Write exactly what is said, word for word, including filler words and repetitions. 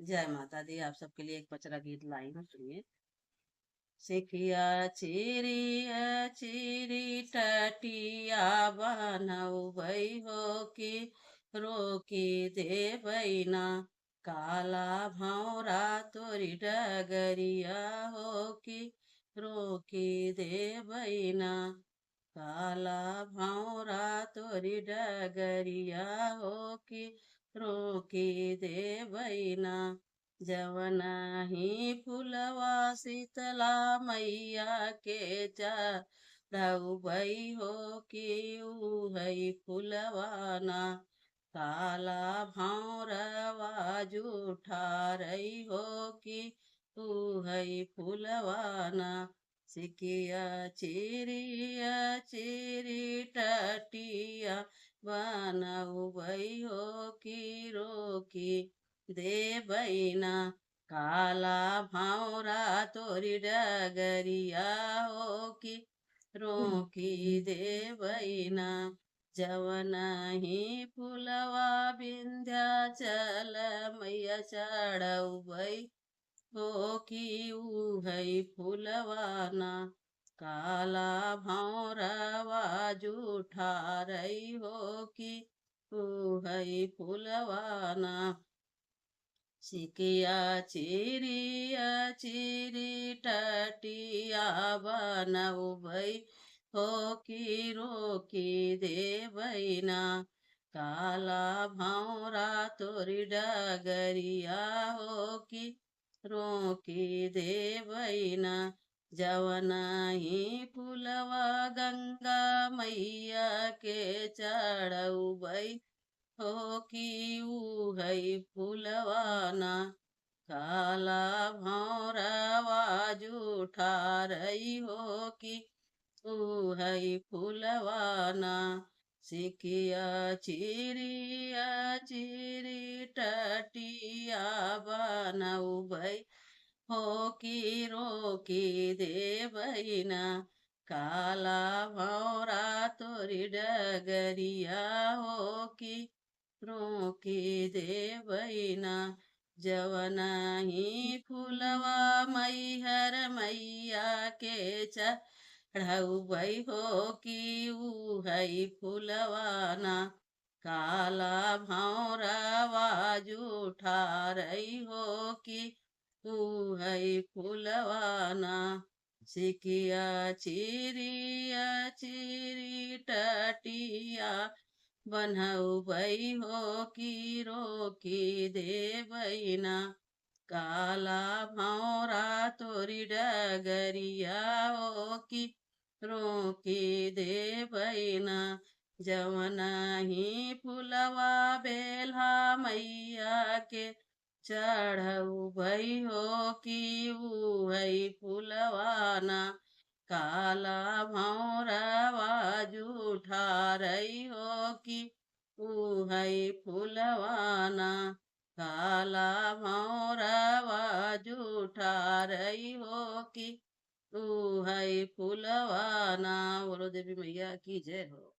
जय माता दी। आप सबके लिए एक पचरा गीत लाई हूँ, सुनिए। सिकिया चीरी ए चीरी टटिया बनउबई हो कि रोकी देबई ना, काला भौरा तोरी डगरिया हो कि रोकी देबई ना, काला भौरा तोरी डगरिया हो कि रोकी देबई ना। जवना ही फुलवा शीतला मैया के चढ़उबई हो कि उहई फुलवा ना, काला भौरवा जुठारई हो कि उहई फुलवा ना। सिकिया चीरी ए चीरी टटिया बनउबई हो कि रोकी देबई ना, काला भौरा तोरी डगरिया हो कि रोकी देबई ना। जवना ही फुलवा विंध्याचल मैया चढ़उबई हो कि उहई फुलवा ना, काला भौरवा जुठारई हो कि उहई फुलवा ना। सिकिया चीरी ए चीरी टटिया बनउबई हो कि रोकी देबई ना, काला भौरा तोरी डगरिया हो कि रोकी देबई ना। जवना ही फुलवा गंगा मैया के चढ़उबई हो कि उहई फुलवा ना, काला भौरवा जुठारई हो कि उहई फुलवा ना। सिकिया चीरी ए चीरी टटिया बनउबई हो कि रोकी देबई ना, काला भौरा तोरी डगरिया हो कि रोकी देबई ना। जवना ही फुलवा मैहर मैया के चढ़उबई हो कि उहई फुलवा ना, काला भौरवा जुठारई हो कि उहई फुलवा ना। सिकिया चीरी ए चीरी टटिया बनउबई हो कि रोकी देबई ना, काला भौरा तोरी डगरिया हो कि रोकी देबई ना। जवना ही फुलवा बेल्हा मैया के चढ़उबई हो कि उहई फुलवा ना, काला भौरवा जुठारई हो कि उहई फुलवा ना, काला भौरवा जुठारई हो कि उहई फुलवा ना। बोलो देवी मैया की जय हो।